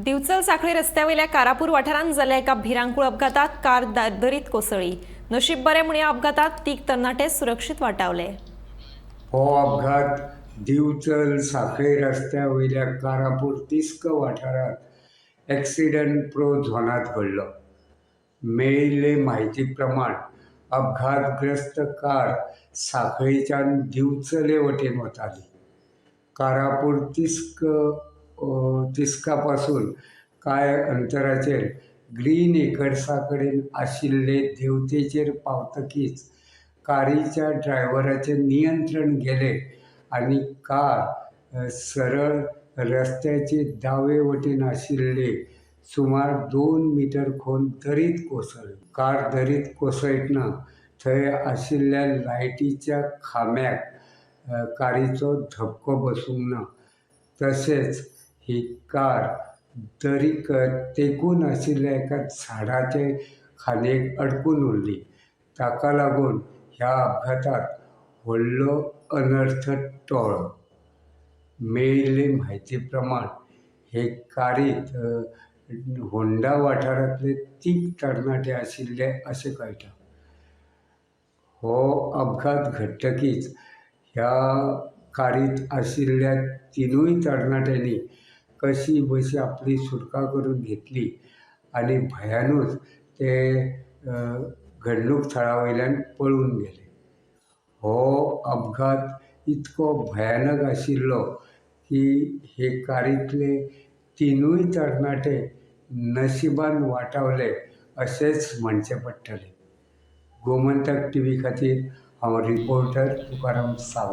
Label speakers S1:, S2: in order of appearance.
S1: दिवचल सांखळी रस्त्यावयल्या कारापूर वाठारांत जाल्ल्या एका भिरांकूळ अपघातात कार दरीत कोसळ्ळी. नशीब बरें म्हूण ह्या अपघातात तीग तरणाटे सुरक्षीत वाटावले.
S2: हो अपघात दिवचल सांखळी रस्त्या वयल्या कारापूर तिस्क वाठारांत एक्सिडंट प्रो झोनांत घडलो. मेळिल्ले म्हायती प्रमाण अपघातग्रस्त कार सांखळेच्यान दिवचले वटेन वताली. कारापूर तिस्का पासून कांय अंतराचेर ग्रीन एकर्सा कडेन आशिल्ले देंवतेचेर पावतकीच कारीच्या ड्रायव्हराचें नियंत्रण गेलें आनी कार सरळ रस्त्याचे दावे वटेन आशिल्ले सुमार 2 मिटर खोल दरीत कोसळ्ळी. कार दरीत कोसळटना थंय आशिल्ल्या लायटीच्या खांब्याक कारीचो धपको बसूंक ना. तशेंच ही कार दरीक तेकून आशिल्ल्या एका झाडाचे खांदयेक अडकून उरली. ताका लागून ह्या अपघातांत व्हडलो अनर्थ टळ्ळो. मेळिल्ले म्हायती प्रमाण हे कारींत होंडा वाठारांतले तीग तरणाटे आशिल्ले अशें कळटा. हो अपघात घडटकीच ह्या कारींत आशिल्ल्या तिनूय तरणाट्यांनी कशी बशी आपली सुटका करून घेतली आनी भंयानूच ते घडणूक थळा वयल्यान पळून गेले. हो अपघात इतको भयानक आशिल्लो की हे कारींतले तिनूय तरणाटे नशिबान वाटावले अशेंच म्हणचें पडटलें. गोमंतक टीव्ही खातीर हांव रिपोर्टर तुकाराम सावंत.